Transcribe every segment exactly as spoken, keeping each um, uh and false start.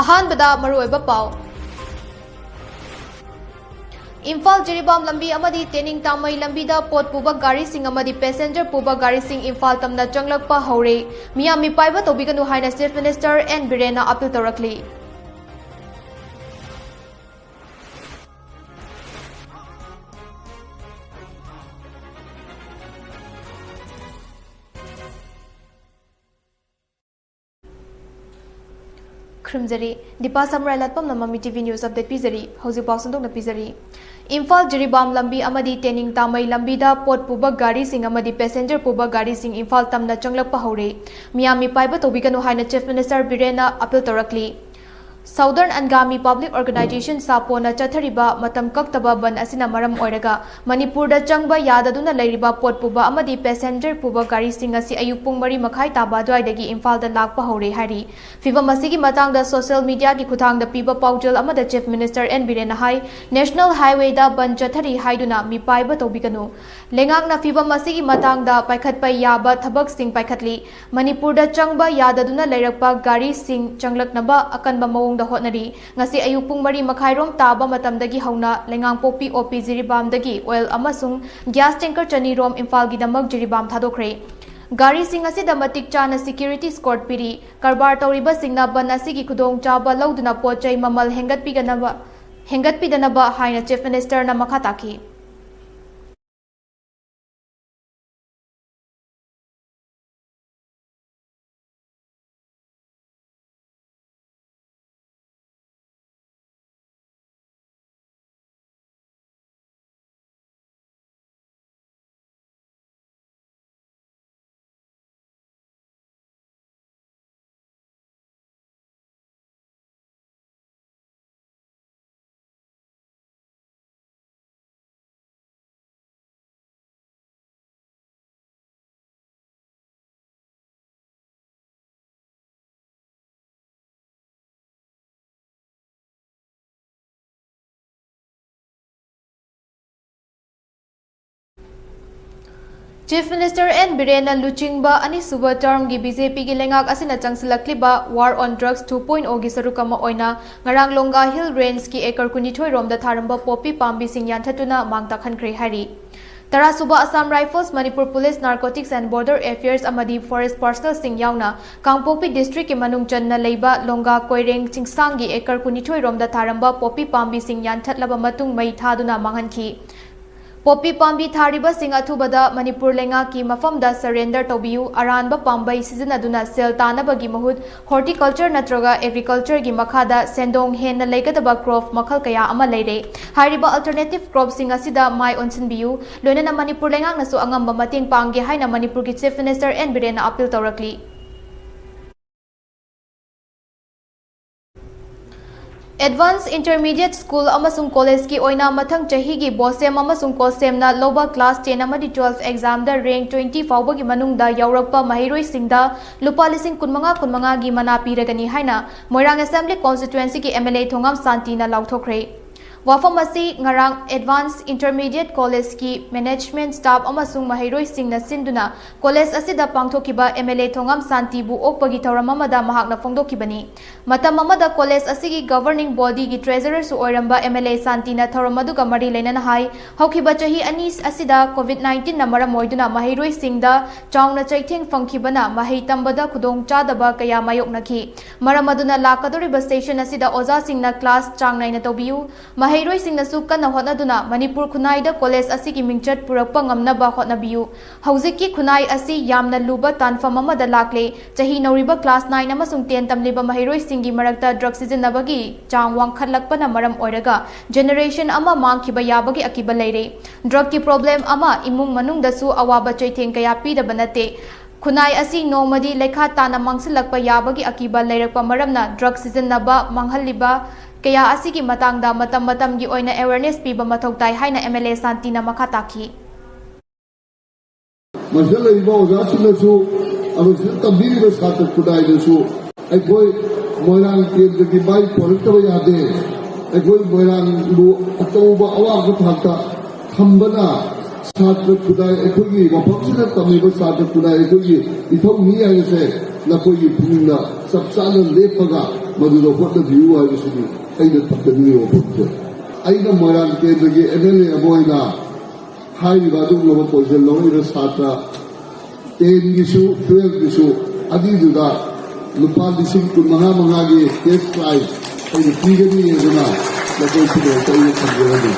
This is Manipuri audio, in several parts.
ꯑꯍꯥꯟꯕꯗ ꯃꯔꯨꯑꯣꯏꯕ ꯄꯥꯎ꯫ ꯏꯝꯐꯥꯜ ꯖꯤꯔꯤꯕꯥꯝ ꯂꯝꯕꯤ ꯑꯃꯗꯤ ꯇꯦꯅꯤꯡ ꯇꯥꯃꯩ ꯂꯝꯕꯤꯗ ꯄꯣꯠ ꯄꯨꯕ ꯒꯥꯔꯤꯁꯤꯡ ꯑꯃꯗꯤ passenger ꯄꯨꯕ ꯒꯥꯔꯤꯁꯤꯡ ꯏꯝꯐꯥꯜ ꯇꯝꯅ ꯆꯪꯂꯛꯄ ꯍꯧꯔꯦ꯫ ꯃꯤꯌꯥꯝ ꯃꯤꯄꯥꯏꯕ ꯇꯧꯕꯤꯒꯅꯨ ꯍꯥꯏꯅ Chief Minister N ꯕꯤꯔꯦꯟꯅ appeal ꯇꯧꯔꯛꯂꯤ꯫ ꯈꯨꯔꯨꯝꯖꯔꯤ꯫ Deepa ꯁꯝꯔꯥꯏ ꯂꯥꯠꯄꯝꯅ ꯃꯃꯤ TV news update ꯄꯤꯖꯔꯤ꯫ ꯍꯧꯖꯤꯛ ꯄꯥꯎ ꯁꯟꯗꯣꯛꯅ ꯄꯤꯖꯔꯤ꯫ ꯏꯝꯐꯥꯜ ꯖꯤꯔꯤꯕꯥꯝ ꯂꯝꯕꯤ ꯑꯃꯗꯤ ꯇꯦꯅꯤꯡ ꯇꯥꯃꯩ ꯂꯝꯕꯤꯗ ꯄꯣꯠ ꯄꯨꯕ ꯒꯥꯔꯤꯁꯤꯡ ꯑꯃꯗꯤ passenger ꯄꯨꯕ ꯒꯥꯔꯤꯁꯤꯡ ꯏꯝꯐꯥꯜ ꯇꯝꯅ ꯆꯪꯂꯛꯄ ꯍꯧꯔꯦ꯫ ꯃꯤꯌꯥꯝ ꯃꯤꯄꯥꯏꯕ ꯇꯧꯕꯤꯒꯅꯨ ꯍꯥꯏꯅ Chief Minister ꯕꯤꯔꯦꯟꯅ appeal ꯇꯧꯔꯛꯂꯤ꯫ Southern Angami Public Organisation, ꯁꯥꯄꯣꯅ ꯆꯠꯊꯔꯤꯕ ꯃꯇꯝ ꯀꯛꯇꯕ ꯕꯟ ꯑꯁꯤꯅ ꯃꯔꯝ ꯑꯣꯏꯔꯒ ꯃꯅꯤꯄꯨꯔꯗ ꯆꯪꯕ ꯌꯥꯗꯗꯨꯅ ꯂꯩꯔꯤꯕ ꯄꯣꯠ ꯄꯨꯕ ꯑꯃꯗꯤ passenger ꯄꯨꯕ ꯒꯥꯔꯤꯁꯤꯡ ꯑꯁꯤ ꯑꯌꯨꯛ ꯄꯨꯡ ꯃꯔꯤ ꯃꯈꯥꯏ ꯇꯥꯕ ꯑꯗꯨꯋꯥꯏꯗꯒꯤ ꯏꯝꯐꯥꯜꯗ ꯂꯥꯛꯄ ꯍꯧꯔꯦ ꯍꯥꯏꯔꯤ꯫ ꯐꯤꯚꯝ ꯑꯁꯤꯒꯤ ꯃꯇꯥꯡꯗ social media ꯒꯤ ꯈꯨꯠꯊꯥꯡꯗ ꯄꯤꯕ ꯄꯥꯎꯖꯦꯜ ꯑꯃꯗ Chief Minister N ꯕꯤꯔꯦꯟꯅ ꯍꯥꯏ, National Highway ꯗ ꯕꯟ ꯆꯠꯊꯔꯤ ꯍꯥꯏꯗꯨꯅ ꯃꯤꯄꯥꯏꯕ ꯇꯧꯕꯤꯒꯅꯨ꯫ ꯂꯩꯉꯥꯛꯅ ꯐꯤꯚꯝ ꯑꯁꯤꯒꯤ ꯃꯇꯥꯡꯗ ꯄꯥꯏꯈꯠꯄ ꯌꯥꯕ ꯊꯕꯛꯁꯤꯡ ꯄꯥꯏꯈꯠꯂꯤ꯫ ꯃꯅꯤꯄꯨꯔꯗ ꯆꯪꯕ ꯌꯥꯗꯗꯨꯅ ꯂꯩꯔꯛꯄ ꯒꯥꯔꯤꯁꯤꯡ ꯆꯪꯂꯛꯅꯕ ꯑꯀꯟꯕ ꯃꯑꯣꯡꯗ ꯍꯣꯠꯅꯔꯤ꯫ ꯉꯁꯤ ꯑꯌꯨꯛ ꯄꯨꯡ ꯃꯔꯤ ꯃꯈꯥꯏꯔꯣꯝ ꯇꯥꯕ ꯃꯇꯝꯗꯒꯤ ꯍꯧꯅ ꯂꯩꯉꯥꯡꯄꯣꯛꯄꯤ OP ꯖꯤꯔꯤꯕꯥꯝꯗꯒꯤ oil ꯑꯃꯁꯨꯡ gas tanker ꯆꯅꯤ ꯔꯣꯝ ꯏꯝꯐꯥꯜꯒꯤꯗꯃꯛ ꯖꯤꯔꯤꯕꯥꯝ ꯊꯥꯗꯣꯛꯈ꯭ꯔꯦ꯫ ꯒꯥꯔꯤꯁꯤꯡ ꯑꯁꯤꯗ ꯃꯇꯤꯛ ꯆꯥꯅ security escort ꯄꯤꯔꯤ꯫ ꯀꯔꯕꯥꯔ ꯇꯧꯔꯤꯕꯁꯤꯡꯅ ꯕꯟ ꯑꯁꯤꯒꯤ ꯈꯨꯗꯣꯡꯆꯥꯕ ꯂꯧꯗꯨꯅ ꯄꯣꯠ ꯆꯩ ꯃꯃꯜ ꯍꯦꯟꯒꯠꯄꯤꯒꯅꯕ, ꯍꯦꯟꯒꯠꯄꯤꯗꯅꯕ ꯍꯥꯏꯅ Chief Minister ꯅ ꯃꯈꯥ ꯇꯥꯈꯤ꯫ Chief Minister N Birenna ꯂꯨꯆꯤꯡꯕ ꯑꯅꯤꯁꯨꯕ termꯒꯤ BJPꯒꯤ ꯂꯩꯉꯥꯛ ꯑꯁꯤꯅ ꯆꯪꯁꯤꯜꯂꯛꯂꯤꯕ War on Drugs two point O ꯒꯤ ꯁꯔꯨꯛ ꯑꯃ ꯑꯣꯏꯅ ꯉꯔꯥꯡ ꯂꯣꯡꯒꯥ Hill Rangeꯀꯤ acre ꯀꯨꯟꯅꯤꯊꯣꯏ ꯔꯣꯝꯗ ꯊꯥꯔꯝꯕ ꯄꯣꯄꯤ ꯄꯥꯝꯕꯤꯁꯤꯡ ꯌꯥꯟꯊꯠꯇꯨꯅ ꯃꯥꯡ ꯇꯥꯛꯍꯟꯈ꯭ꯔꯦ ꯍꯥꯏꯔꯤ꯫ ꯇꯔꯥꯁꯨꯕ Assam Rifles, Manipur Police, Narcotics and Border Affairs ꯑꯃꯗꯤ Forest Personnelꯁꯤꯡ ꯌꯥꯎꯅ ꯀꯥꯡꯄꯣꯛꯄꯤ districtꯀꯤ ꯃꯅꯨꯡ ꯆꯟꯅ ꯂꯩꯕ ꯂꯣꯡꯒꯥ ꯀꯣꯏꯔꯦꯡ ꯆꯤꯡꯁꯥꯡꯒꯤ acre ꯀꯨꯟꯅꯤꯊꯣꯏ ꯔꯣꯝꯗ ꯊꯥꯔꯝꯕ ꯄꯣꯄꯤ ꯄꯥꯝꯕꯤꯁꯤꯡ ꯌꯥꯟꯊꯠꯂꯕ ꯃꯇꯨꯡ ꯃꯩ ꯊꯥꯗꯨꯅ ꯃꯥꯡꯍꯟꯈꯤ꯫ ꯄꯣꯄꯤ ꯄꯥꯝꯕꯤ ꯊꯥꯔꯤꯕꯁꯤꯡ ꯑꯊꯨꯕꯗ ꯃꯅꯤꯄꯨꯔ ꯂꯩꯉꯥꯛꯀꯤ ꯃꯐꯝꯗ surrender ꯇꯧꯕꯤꯌꯨ꯫ ꯑꯔꯥꯟꯕ ꯄꯥꯝꯕꯩ ꯁꯤꯖꯤꯟꯅꯗꯨꯅ ꯁꯦꯜ ꯇꯥꯅꯕꯒꯤ ꯃꯍꯨꯠ horticulture ꯅꯠꯇ꯭ꯔꯒ agricultureꯒꯤ ꯃꯈꯥꯗ ꯁꯦꯟꯗꯣꯡ ꯍꯦꯟꯅ ꯂꯩꯒꯗꯕ crop ꯃꯈꯜ ꯀꯌꯥ ꯑꯃ ꯂꯩꯔꯦ꯫ ꯍꯥꯏꯔꯤꯕ alternative cropꯁꯤꯡ ꯑꯁꯤꯗ ꯃꯥꯏ ꯑꯣꯟꯁꯤꯟꯕꯤꯌꯨ꯫ ꯂꯣꯏꯅꯅ ꯃꯅꯤꯄꯨꯔ ꯂꯩꯉꯥꯛꯅꯁꯨ ꯑꯉꯝꯕ ꯃꯇꯦꯡ ꯄꯥꯡꯒꯦ ꯍꯥꯏꯅ ꯃꯅꯤꯄꯨꯔꯒꯤ Chief Minister N ꯕꯤꯔꯦꯟꯅ appeal ꯇꯧꯔꯛꯂꯤ꯫ Advanced Intermediate School ꯑꯃꯁꯨꯡ Collegeꯀꯤ ꯑꯣꯏꯅ ꯃꯊꯪ ꯆꯍꯤꯒꯤ BOSEM ꯑꯃꯁꯨꯡ COSEMꯅ ꯂꯧꯕ class ten ꯑꯃꯗꯤ twelve examꯗ rank twenty ꯐꯥꯎꯕꯒꯤ ꯃꯅꯨꯡꯗ ꯌꯥꯎꯔꯛꯄ ꯃꯍꯩꯔꯣꯏꯁꯤꯡꯗ ꯂꯨꯄꯥ ꯂꯤꯁꯤꯡ ꯀꯨꯟꯃꯉꯥ ꯀꯨꯟꯃꯉꯥꯒꯤ ꯃꯅꯥ ꯄꯤꯔꯒꯅꯤ ꯍꯥꯏꯅ ꯃꯣꯏꯔꯥꯡ Assembly Constituencyꯒꯤ MLA ꯊꯣꯉꯥꯝ ꯁꯥꯟꯇꯤꯅ ꯂꯥꯎꯊꯣꯛꯈ꯭ꯔꯦ꯫ ꯋꯥꯐꯝ ꯑꯁꯤ ꯉꯔꯥꯡ Advanced Intermediate Collegeꯀꯤ management staff ꯑꯃꯁꯨꯡ ꯃꯍꯩꯔꯣꯏꯁꯤꯡꯅ ꯁꯤꯟꯗꯨꯅ college ꯑꯁꯤꯗ ꯄꯥꯡꯊꯣꯛꯈꯤꯕ MLA ꯊꯣꯉꯥꯝ ꯁꯥꯟꯇꯤꯕꯨ ꯑꯣꯛꯄꯒꯤ ꯊꯧꯔꯝ ꯑꯃꯗ ꯃꯍꯥꯛꯅ ꯐꯣꯡꯗꯣꯛꯈꯤꯕꯅꯤ꯫ ꯃꯇꯝ ꯑꯃꯗ college ꯑꯁꯤꯒꯤ governing bodyꯒꯤ treasurerꯁꯨ ꯑꯣꯏꯔꯝꯕ MLA ꯁꯥꯟꯇꯤꯅ ꯊꯧꯔꯝ ꯑꯗꯨꯒ ꯃꯔꯤ ꯂꯩꯅꯅ ꯍꯥꯏ, ꯍꯧꯈꯤꯕ ꯆꯍꯤ ꯑꯅꯤ ꯑꯁꯤꯗ COVID nineteenꯅ ꯃꯔꯝ ꯑꯣꯏꯗꯨꯅ ꯃꯍꯩꯔꯣꯏꯁꯤꯡꯗ ꯆꯥꯎꯅ ꯆꯩꯊꯦꯡ ꯐꯪꯈꯤꯕꯅ ꯃꯍꯩ ꯇꯝꯕꯗ ꯈꯨꯗꯣꯡꯆꯥꯗꯕ ꯀꯌꯥ ꯃꯥꯌꯣꯛꯅꯈꯤ꯫ ꯃꯔꯝ ꯑꯗꯨꯅ ꯂꯥꯛꯀꯗꯧꯔꯤꯕ session ꯑꯁꯤꯗ ꯑꯣꯖꯥꯁꯤꯡꯅ class ꯆꯥꯡ ꯅꯥꯏꯅ ꯇꯧꯕꯤꯌꯨ, ꯃꯍꯩꯔꯣꯏꯁꯤꯡꯅꯁꯨ ꯀꯟꯅ ꯍꯣꯠꯅꯗꯨꯅ ꯃꯅꯤꯄꯨꯔ ꯈꯨꯟꯅꯥꯏꯗ college ꯑꯁꯤꯒꯤ ꯃꯤꯡꯆꯠ ꯄꯨꯔꯛꯄ ꯉꯝꯅꯕ ꯍꯣꯠꯅꯕꯤꯌꯨ꯫ ꯍꯧꯖꯤꯛꯀꯤ ꯈꯨꯟꯅꯥꯏ ꯑꯁꯤ ꯌꯥꯝꯅ ꯂꯨꯕ ꯇꯥꯟꯐꯝ ꯑꯃꯗ ꯂꯥꯛꯂꯦ꯫ ꯆꯍꯤ ꯅꯧꯔꯤꯕ class nine ꯑꯃꯁꯨꯡ ten ꯇꯝꯂꯤꯕ ꯃꯍꯩꯔꯣꯏꯁꯤꯡꯒꯤ ꯃꯔꯛꯇ drug ꯁꯤꯖꯤꯟꯅꯕꯒꯤ ꯆꯥꯡ ꯋꯥꯡꯈꯠꯂꯛꯄꯅ ꯃꯔꯝ ꯑꯣꯏꯔꯒ generation ꯑꯃ ꯃꯥꯡꯈꯤꯕ ꯌꯥꯕꯒꯤ ꯑꯀꯤꯕ ꯂꯩꯔꯦ꯫ Drugꯀꯤ problem ꯑꯃ ꯏꯃꯨꯡ ꯃꯅꯨꯡꯗꯁꯨ ꯑꯋꯥꯕ ꯆꯩꯊꯦꯡ ꯀꯌꯥ ꯄꯤꯗꯕ ꯅꯠꯇꯦ꯫ ꯈꯨꯟꯅꯥꯏ ꯑꯁꯤ ꯅꯣꯡꯃꯗꯤ ꯂꯩꯈꯥ ꯇꯥꯅ ꯃꯥꯡꯁꯤꯜꯂꯛꯄ ꯌꯥꯕꯒꯤ ꯑꯀꯤꯕ ꯂꯩꯔꯛꯄ ꯃꯔꯝꯅ drug ꯁꯤꯖꯤꯟꯅꯕ ꯃꯥꯡꯍꯜꯂꯤꯕ ꯀꯌꯥ ꯑꯁꯤꯒꯤ ꯃꯇꯥꯡꯗ ꯃꯇꯝ ꯃꯇꯝꯒꯤ ꯑꯣꯏꯅ awareness ꯄꯤꯕ ꯃꯊꯧ ꯇꯥꯏ ꯍꯥꯏꯅ MLA ꯁꯥꯟꯇꯤꯅ ꯃꯈꯥ ꯇꯥꯈꯤ꯫ ꯃꯁꯤꯗ ꯂꯩꯔꯤꯕ ꯑꯣꯖꯥꯁꯤꯡꯅꯁꯨ ꯑꯃꯁꯨꯡ ꯇꯝꯕꯤꯔꯤꯕ ꯁꯥꯇ꯭ꯔ ꯈꯨꯟꯅꯥꯏꯗꯁꯨ ꯑꯩꯈꯣꯏ ꯃꯣꯏꯔꯥꯡ ꯀꯦꯟꯗ꯭ꯔꯒꯤ ꯃꯥꯏ ꯄꯣꯔꯛꯇꯕ ꯌꯥꯗꯦ꯫ ꯑꯩꯈꯣꯏ ꯃꯣꯏꯔꯥꯡꯕꯨ ꯑꯆꯧꯕ ꯑꯋꯥꯡꯕ ꯊꯥꯛꯇ ꯊꯝꯕꯅ ꯁꯥꯇ꯭ꯔ ꯈꯨꯗꯥꯏ ꯑꯩꯈꯣꯏꯒꯤ ꯃꯐꯝꯁꯤꯗ ꯇꯝꯂꯤꯕ ꯁꯥꯇ꯭ꯔ ꯈꯨꯗꯥꯏ ꯑꯩꯈꯣꯏꯒꯤ ꯏꯊꯧꯅꯤ ꯍꯥꯏꯕꯁꯦ ꯅꯈꯣꯏꯒꯤ ꯄꯨꯛꯅꯤꯡꯗ ꯆꯞ ꯆꯥꯅ ꯂꯦꯞꯄꯒ ꯃꯗꯨꯗ ꯍꯣꯠꯅꯕꯤꯌꯨ ꯍꯥꯏꯕꯁꯤꯅꯤ ꯑꯩꯅ ꯊꯝꯖꯅꯤꯡꯉꯤꯕ ꯋꯥꯐꯝꯁꯦ꯫ ꯑꯩꯅ ꯃꯣꯏꯔꯥꯡ ꯀꯦꯟꯗ꯭ꯔꯒꯤ ꯑꯦꯝ ꯑꯦꯜ ꯑꯦ ꯑꯃ ꯑꯣꯏꯅ ꯍꯥꯏꯔꯤꯕ ꯑꯗꯨꯒꯨꯝꯂꯕ ꯄꯣꯖꯤꯁꯟ ꯂꯧꯔꯛꯏꯕ ꯁꯥꯇ꯭ꯔ ꯇꯦꯟꯒꯤꯁꯨ ꯇꯨꯋꯦꯜꯐꯀꯤꯁꯨ ꯑꯅꯤꯗꯨꯗ ꯂꯨꯄꯥ ꯂꯤꯁꯤꯡ ꯀꯨꯟ ꯃꯉꯥ ꯃꯉꯥꯒꯤ ꯀꯦꯁ ꯄ꯭ꯔꯥꯏꯖ ꯑꯩꯅ ꯄꯤꯒꯅꯤ ꯍꯥꯏꯗꯨꯅ ꯃꯈꯣꯏ ꯈꯨꯗꯤꯡꯃꯛꯇ ꯑꯩꯅ ꯊꯝꯖꯔꯝꯃꯤ꯫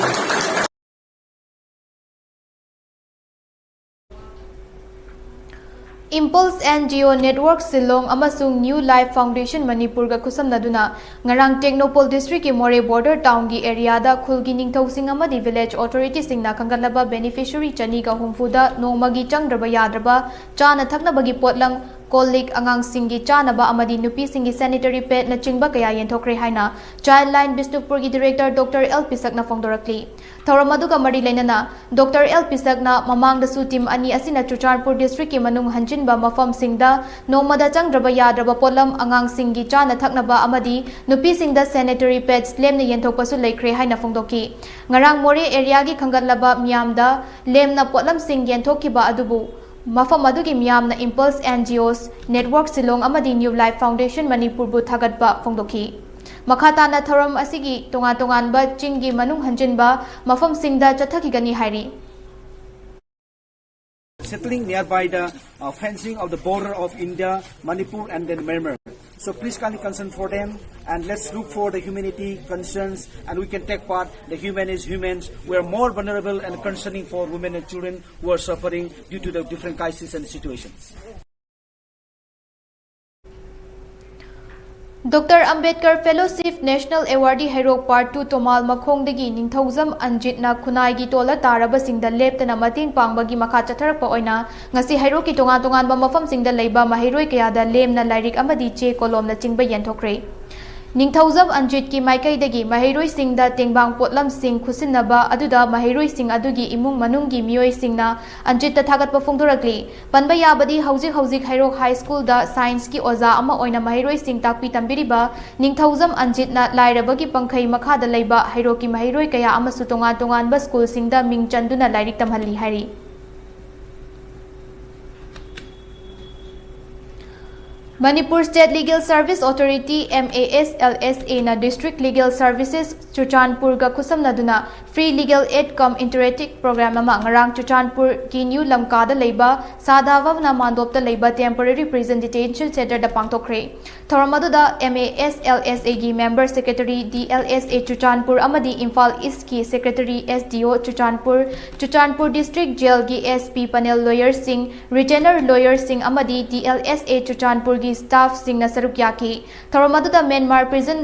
Impulse N G O Network Shillong ꯑꯃꯁꯨꯡ New Life Foundation ꯃꯅꯤꯄꯨꯔꯒ ꯈꯨꯠꯁꯝꯅꯗꯨꯅ ꯉꯔꯥꯡ ꯇꯦꯡꯅꯧꯄꯜ ꯗꯤꯁꯇ꯭ꯔꯤꯛꯀꯤ ꯃꯣꯔꯦ ꯕꯣꯔꯗꯔ ꯇꯥꯎꯟꯒꯤ ꯑꯦꯔꯤꯌꯥꯗ ꯈꯨꯜꯒꯤ ꯅꯤꯡꯊꯧꯁꯤꯡ ꯑꯃꯗꯤ ꯚꯤꯂꯦꯖ ꯑꯣꯊꯣꯔꯤꯇꯤꯁꯤꯡꯅ ꯈꯟꯒꯠꯂꯕ ꯕꯦꯅꯤꯐꯤꯁꯔꯤ ꯆꯅꯤꯒ ꯍꯨꯝꯐꯨꯗ ꯅꯣꯡꯃꯒꯤ ꯆꯪꯗ꯭ꯔꯕ ꯌꯥꯗ꯭ꯔꯕ ꯆꯥꯅ ꯊꯛꯅꯕꯒꯤ ꯄꯣꯠꯂꯝ, ꯀꯣꯜ ꯂꯤꯛ, ꯑꯉꯥꯡꯁꯤꯡꯒꯤ ꯆꯥꯅꯕ ꯑꯃꯗꯤ ꯅꯨꯄꯤꯁꯤꯡꯒꯤ ꯁꯦꯅꯤꯇꯔꯤ ꯄꯦꯗꯅꯆꯤꯡꯕ ꯀꯌꯥ ꯌꯦꯟꯊꯣꯛꯈ꯭ꯔꯦ ꯍꯥꯏꯅ ꯆꯥꯏꯜꯗ ꯂꯥꯏꯟ ꯕꯤꯁꯅꯨꯄꯨꯔꯒꯤ ꯗꯤꯔꯦꯛꯇꯔ ꯗꯣꯛꯇꯔ ꯑꯦꯜ ꯄꯤꯁꯛꯅ ꯐꯣꯡꯗꯣꯔꯛꯂꯤ꯫ ꯊꯧꯔꯝ ꯑꯗꯨꯒ ꯃꯔꯤ ꯂꯩꯅꯅ ꯗꯣꯛꯇꯔ ꯑꯦꯜ ꯄꯤꯁꯛꯅ ꯃꯃꯥꯡꯗꯁꯨ ꯇꯤꯝ ꯑꯅꯤ ꯑꯁꯤꯅ ꯆꯨꯔꯆꯥꯟꯄꯨꯔ ꯗꯤꯁꯇ꯭ꯔꯤꯛꯀꯤ ꯃꯅꯨꯡ ꯍꯟꯖꯤꯟꯕ ꯃꯐꯝꯁꯤꯡꯗ ꯅꯣꯡꯃꯗ ꯆꯪꯗ꯭ꯔꯕ ꯌꯥꯗ꯭ꯔꯕ ꯄꯣꯠꯂꯝ, ꯑꯉꯥꯡꯁꯤꯡꯒꯤ ꯆꯥꯅ ꯊꯛꯅꯕ ꯑꯃꯗꯤ ꯅꯨꯄꯤꯁꯤꯡꯗ ꯁꯦꯅꯤꯇꯔꯤ ꯄꯦꯗꯁ ꯂꯦꯝꯅ ꯌꯦꯟꯊꯣꯛꯄꯁꯨ ꯂꯩꯈ꯭ꯔꯦ ꯍꯥꯏꯅ ꯐꯣꯡꯗꯣꯛꯈꯤ꯫ ꯉꯔꯥꯡ ꯃꯣꯔꯦ ꯑꯦꯔꯤꯌꯥꯒꯤ ꯈꯟꯒꯠꯂꯕ ꯃꯤꯌꯥꯝꯗ ꯂꯦꯝꯅ ꯄꯣꯠꯂꯝꯁꯤꯡ ꯌꯦꯟꯊꯣꯛꯈꯤꯕ ꯑꯗꯨꯕꯨ ꯃꯐꯝ ꯑꯗꯨꯒꯤ ꯃꯤꯌꯥꯝꯅ Impulse N G Os Network Shillong ꯑꯃꯗꯤ New Life Foundation ꯃꯅꯤꯄꯨꯔꯕꯨ ꯊꯥꯒꯠꯄ ꯐꯣꯡꯗꯣꯛꯈꯤ꯫ ꯃꯈꯥ ꯇꯥꯅ ꯊꯧꯔꯝ ꯑꯁꯤꯒꯤ ꯇꯣꯉꯥꯟ ꯇꯣꯉꯥꯟꯕ ꯆꯤꯡꯒꯤ ꯃꯅꯨꯡ ꯍꯟꯖꯤꯟꯕ ꯃꯐꯝꯁꯤꯡꯗ ꯆꯠꯊꯈꯤꯒꯅꯤ ꯍꯥꯏꯔꯤ꯫ Settling nearby the uh, fencing of the border of India, Manipur, and then Myanmar. So please kindly concern for them, and let's look for the humanity concerns, and we can take part. The human is humans. We are more vulnerable and concerning for women and children who are suffering due to the different crises and situations. Doctor Ambedkar fellowship national ꯑꯦꯋꯥꯔꯗꯤ ꯍꯩꯔꯣꯛ ꯄꯥꯔꯠ ꯇꯨ ꯇꯣꯃꯥꯜ ꯃꯈꯣꯡꯗꯒꯤ ꯅꯤꯡꯊꯧꯖꯝ ꯑꯟꯖꯤꯠꯅ ꯈꯨꯟꯅꯥꯏꯒꯤ ꯇꯣꯜꯂ ꯇꯥꯔꯕꯁꯤꯡꯗ ꯂꯦꯞꯇꯅ ꯃꯇꯦꯡ ꯄꯥꯡꯕꯒꯤ ꯃꯈꯥ ꯆꯠꯊꯔꯛꯄ ꯑꯣꯏꯅ ꯉꯁꯤ ꯍꯩꯔꯣꯛꯀꯤ ꯇꯣꯉꯥꯟ ꯇꯣꯉꯥꯟꯕ ꯃꯐꯝꯁꯤꯡꯗ ꯂꯩꯕ ꯃꯍꯩꯔꯣꯏ ꯀꯌꯥꯗ ꯂꯦꯝꯅ ꯂꯥꯏꯔꯤꯛ ꯑꯃꯗꯤ ꯆꯦ ꯀꯣꯂꯣꯝꯅꯆꯤꯡꯕ ꯌꯦꯟꯊꯣꯛꯈ꯭ꯔꯦ꯫ ꯅꯤꯡꯊꯧꯖꯝ ꯑꯟꯖꯤꯠꯀꯤ ꯃꯥꯏꯀꯩꯗꯒꯤ ꯃꯍꯩꯔꯣꯏꯁꯤꯡꯗ ꯇꯦꯡꯕꯥꯡ ꯄꯣꯠꯂꯝꯁꯤꯡ ꯈꯨꯠꯁꯤꯟꯅꯕ ꯑꯗꯨꯗ ꯃꯍꯩꯔꯣꯏꯁꯤꯡ ꯑꯗꯨꯒꯤ ꯏꯃꯨꯡ ꯃꯅꯨꯡꯒꯤ ꯃꯤꯑꯣꯏꯁꯤꯡꯅ ꯑꯟꯖꯤꯠꯇ ꯊꯥꯒꯠꯄ ꯐꯣꯡꯗꯣꯔꯛꯂꯤ꯫ ꯄꯟꯕ ꯌꯥꯕꯗꯤ, ꯍꯧꯖꯤꯛ ꯍꯧꯖꯤꯛ ꯍꯩꯔꯣꯛ ꯍꯥꯏ ꯁ꯭ꯀꯨꯜꯗ ꯁꯥꯏꯟꯁꯀꯤ ꯑꯣꯖꯥ ꯑꯃ ꯑꯣꯏꯅ ꯃꯍꯩꯔꯣꯏꯁꯤꯡ ꯇꯥꯛꯄꯤ ꯇꯝꯕꯤꯔꯤꯕ ꯅꯤꯡꯊꯧꯖꯝ ꯑꯟꯖꯤꯠꯅ ꯂꯥꯏꯔꯕꯒꯤ ꯄꯪꯈꯩ ꯃꯈꯥꯗ ꯂꯩꯕ ꯍꯩꯔꯣꯛꯀꯤ ꯃꯍꯩꯔꯣꯏ ꯀꯌꯥ ꯑꯃꯁꯨ ꯇꯣꯉꯥꯟ ꯇꯣꯉꯥꯟꯕ ꯁ꯭ꯀꯨꯜꯁꯤꯡꯗ ꯃꯤꯡ ꯆꯟꯗꯨꯅ ꯂꯥꯏꯔꯤꯛ ꯇꯝꯍꯜꯂꯤ ꯍꯥꯏꯔꯤ꯫ Manipur State Legal Service Authority, M A S L S A, ꯅ District Legal Services ꯆꯨꯔꯆꯥꯟꯄꯨꯔꯒ ꯈꯨꯠꯁꯝꯅꯗꯨꯅ Free Legal Aid cum Interactive Program ꯑꯃ ꯉꯔꯥꯡ ꯆꯨꯔꯆꯥꯟꯄꯨꯔꯒꯤ ꯅ꯭ꯌꯨ ꯂꯝꯀꯥꯗ ꯂꯩꯕ ꯁꯥꯗꯥ ꯚꯕꯅꯥ ꯃꯥꯟꯗꯣꯞꯇ ꯂꯩꯕ Temporary Prison Detention Centreꯗ ꯄꯥꯡꯊꯣꯛꯈ꯭ꯔꯦ꯫ ꯊꯧꯔꯝ ꯑꯗꯨꯗ M A S L S Aꯒꯤ Member Secretary, D L S A Churachandpur ꯑꯃꯗꯤ Imphal ꯏꯁ꯭ꯠꯀꯤ Secretary, S D O Churachandpur, Churachandpur District Jailꯒꯤ S P, panel lawyerꯁꯤꯡ, retainer lawyerꯁꯤꯡ ꯑꯃꯗꯤ D L S A ꯆꯨꯔꯆꯥꯟꯄꯨꯔꯒꯤ staffꯁꯤꯡꯅ ꯁꯔꯨꯛ ꯌꯥꯈꯤ꯫ ꯊꯧꯔꯝ ꯑꯗꯨꯗ ꯃ꯭ꯌꯥꯟꯃꯥꯔ prison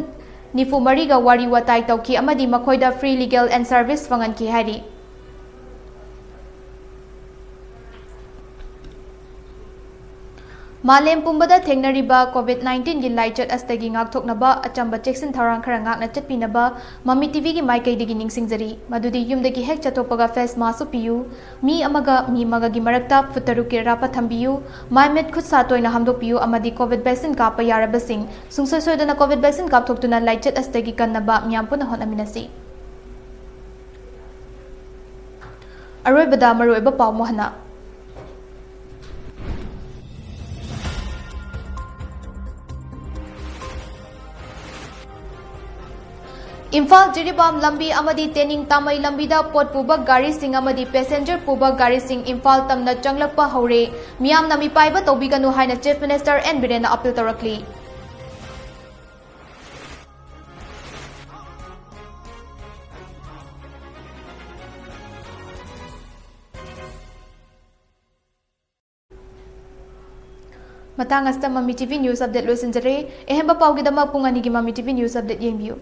ꯅꯤꯐꯨ ꯃꯔꯤꯒ ꯋꯥꯔꯤ ꯋꯥꯇꯥꯏ ꯇꯧꯈꯤ ꯑꯃꯗꯤ ꯃꯈꯣꯏꯗ free legal and service ꯐꯪꯍꯟꯈꯤ ꯍꯥꯏꯔꯤ꯫ ꯃꯥꯂꯦꯝ ꯄꯨꯝꯕꯗ ꯊꯦꯡꯅꯔꯤꯕ COVID nineteenꯒꯤ ꯂꯥꯏꯆꯠ ꯑꯁꯤꯗꯒꯤ ꯉꯥꯛꯊꯣꯛꯅꯕ ꯑꯆꯝꯕ ꯆꯦꯛꯁꯤꯟ ꯊꯧꯔꯥꯡ ꯈꯔ ꯉꯥꯛꯅ ꯆꯠꯄꯤꯅꯕ ꯃꯃꯤ TVꯒꯤ ꯃꯥꯏꯀꯩꯗꯒꯤ ꯅꯤꯡꯁꯤꯡꯖꯔꯤ꯫ ꯃꯗꯨꯗꯤ ꯌꯨꯝꯗꯒꯤ ꯍꯦꯛ ꯆꯠꯊꯣꯛꯄꯒ face mask ꯎꯞꯄꯤꯌꯨ, ꯃꯤ ꯑꯃꯒ ꯃꯤ ꯑꯃꯒꯒꯤ ꯃꯔꯛꯇ ꯐꯨꯠ ꯇꯔꯨꯛꯀꯤ ꯑꯔꯥꯞꯄ ꯊꯝꯕꯤꯌꯨ, ꯃꯥꯏ ꯃꯤꯠ ꯈꯨꯠ ꯁꯥ ꯇꯣꯏꯅ ꯍꯥꯝꯗꯣꯛꯄꯤꯌꯨ ꯑꯃꯗꯤ COVID vaccine ꯀꯥꯞꯄ ꯌꯥꯔꯕꯁꯤꯡ ꯁꯨꯡꯁꯣꯏ ꯁꯣꯏꯗꯅ COVID vaccine ꯀꯥꯞꯊꯣꯛꯇꯨꯅ ꯂꯥꯏꯆꯠ ꯑꯁꯤꯗꯒꯤ ꯀꯟꯅꯕ ꯃꯤꯌꯥꯝ ꯄꯨꯟꯅ ꯍꯣꯠꯅꯃꯤꯟꯅꯁꯤ꯫ ꯑꯔꯣꯏꯕꯗ ꯃꯔꯨꯑꯣꯏꯕ ꯄꯥꯎ ꯑꯃꯨꯛ ꯍꯟꯅ꯫ ꯏꯝꯐꯥꯜ ꯖꯤꯔꯤꯕꯥꯝ ꯂꯝꯕꯤ ꯑꯃꯗꯤ ꯇꯦꯅꯤꯡ ꯇꯥꯃꯩ ꯂꯝꯕꯤꯗ ꯄꯣꯠ ꯄꯨꯕ ꯒꯥꯔꯤꯁꯤꯡ ꯑꯃꯗꯤ passenger ꯄꯨꯕ ꯒꯥꯔꯤꯁꯤꯡ ꯏꯝꯐꯥꯜ ꯇꯝꯅ ꯆꯪꯂꯛꯄ ꯍꯧꯔꯦ꯫ ꯃꯤꯌꯥꯝꯅ ꯃꯤꯄꯥꯏꯕ ꯇꯧꯕꯤꯒꯅꯨ ꯍꯥꯏꯅ Chief Minister N ꯕꯤꯔꯦꯟꯅ appeal ꯇꯧꯔꯛꯂꯤ꯫ ꯃꯇꯥꯡ ꯑꯁꯤꯗ ꯃꯃꯤ TV news update ꯂꯣꯏꯁꯤꯟꯖꯔꯦ꯫ ꯑꯍꯦꯟꯕ ꯄꯥꯎꯒꯤꯗꯃꯛ ꯄꯨꯡ ꯑꯅꯤꯒꯤ ꯃꯃꯤ TV news update ꯌꯦꯡꯕꯤꯌꯨ꯫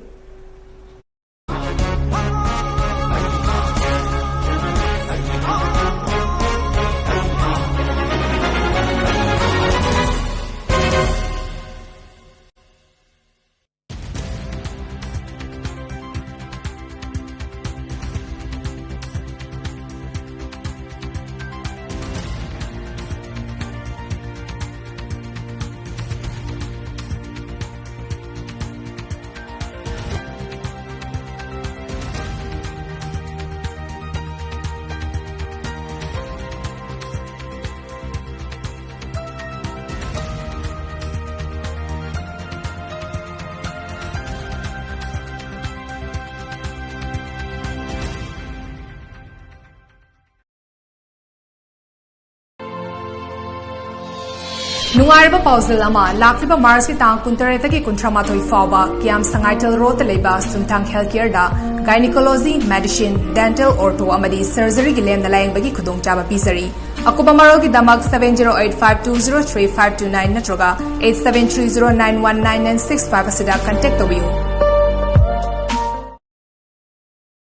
ꯅꯨꯡꯉꯥꯏꯔꯕ ꯄꯥꯎꯖꯦꯜ ꯑꯃ, ꯂꯥꯛꯂꯤꯕ ꯃꯥꯔꯆꯀꯤ ꯇꯥꯡ ꯀꯨꯟꯇꯔꯦꯠꯇꯒꯤ ꯀꯨꯟꯊ꯭ꯔꯥ ꯃꯥꯊꯣꯏ ꯐꯥꯎꯕ ꯀꯤꯌꯥꯝ ꯁꯉꯥꯏꯊꯦꯜ ꯔꯣꯗꯇ ꯂꯩꯕ ꯁꯨꯝꯊꯥꯡ ꯍꯦꯜꯊ ꯀꯦꯌꯔꯗ ꯒꯥꯏꯅꯤꯀꯣꯂꯣꯖꯤ, ꯃꯦꯗꯤꯁꯤꯟ, ꯗꯦꯟꯇꯦꯜ, ꯑꯣꯔꯊꯣ ꯑꯃꯗꯤ ꯁꯔꯖꯔꯤꯒꯤ ꯂꯦꯝꯅ ꯂꯥꯌꯦꯡꯕꯒꯤ ꯈꯨꯗꯣꯡꯆꯥꯕ ꯄꯤꯖꯔꯤ꯫ ꯑꯀꯨꯞꯄ ꯃꯔꯣꯜꯒꯤꯗꯃꯛ seven zero eight five two zero three five two nine ꯅꯠꯇ꯭ꯔꯒ eight seven three zero nine one nine nine six five ꯑꯁꯤꯗ ꯀꯟꯇꯦꯛ ꯇꯧꯕꯤꯌꯨ꯫